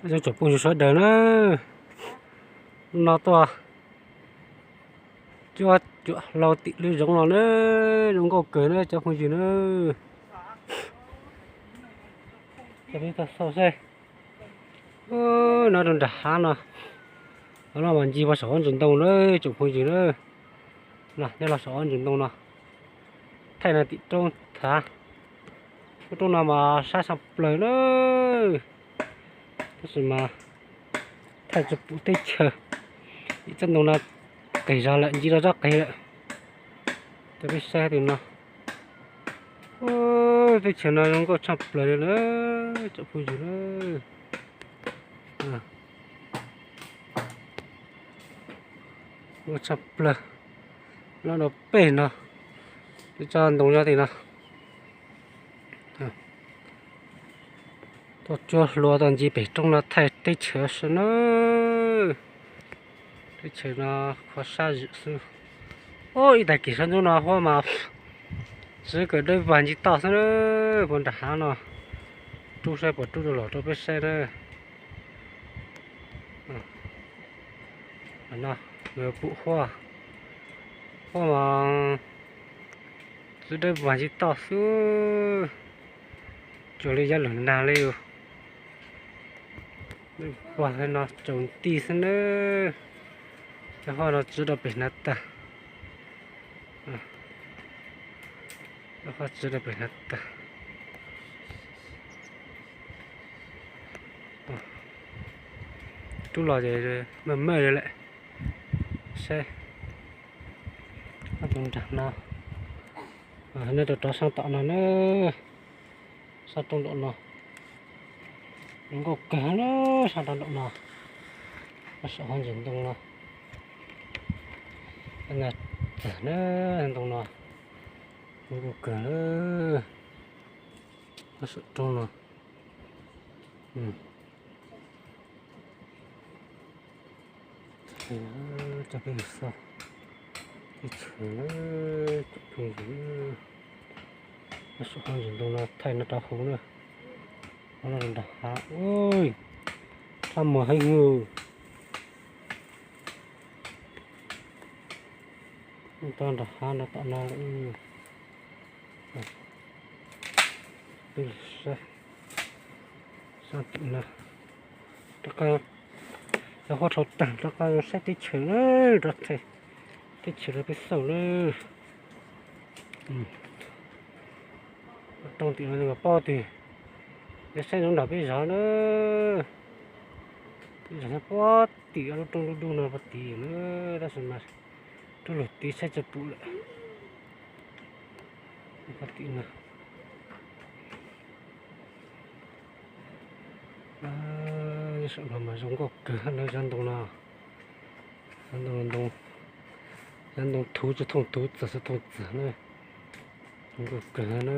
Ib tsoom phooj ywg sawv daws na, no tuaj cuab cuam hlau tim lub zoov no na, zoo nkauj kawg na cov phooj ywg na. Cov phooj ywg xauj seb, no rau nram hav no, no mas ncig pog saum hauv ntsis ntoo na, tsoom phooj ywg na. No nej los saum hauv ntsis ntoo no, thaij no tim roob thav, lub roob no mas sab tshaj plaws na. Tab sis mas thaij tsis pum teb chaws, ib tsob ntoo no qis zog lawm, ncig rau tsob qis lawm. Cov peb saib tim no, teb chaws no zoo nkauj tshaj plaws li na, tsoom phooj ywg na. Nkauj tshaj plaws, loj rau pem no, tso ntoo zog tim no. Tuaj cuab hlua tuaj ncig pem roob no thaij teb chaws xwb na. Teb chaws no qhuav sab zwm xwb. Ib tag kis sab ntuj no huab mas txiv kawm dawb vag ncig toj xwb na. Puag nram hav no, rub saib puas rub rau los rau peb saib na. No, pum huab, huab mas txiv dawb vag ncig toj xwb, cuag li yog lwm nag li. Pog no tsaus nti xwb na. Cov huab no txiv rau pem hnav tag, cov huab txiv rau pem hnav tag. Rub los ces maj maj lawm. Saib, tus nram no, nej rov rov saib tom no na, sab roob nraum no, zoo nkauj kawg na, sab roob nraum no, saum hauv ntsis ntoo no, na, txawm na, ntoo no, zoo nkauj kawg na, saum roob no. Cov phooj ywg xauj, teb chaws, cov phooj ywg, saum hauv ntsis ntoo no thaij no rov hauv na, no nram hav, txaj muag heev. Tau nram hav no tom no lawm. Peb saib, saib tim no, rov qab, cov huab dhau tag rov qab saib teb chaws, rov thaij teb chaws rau peb xauj na. Roob tim no paub tias, yog saib zoo nram peb zov na, peb zov nyob pob tim lub roob dub dub no pob tim na, tab sis mas rub lug tid saib tsis pum lawm. Pob tim no, saum no mas zoo nkauj kawg na, cov ntoo no, cov ntoo, cov ntoo thuv tsis thooj thuv, txawm tsis thooj txawm na, zoo nkauj kawg na.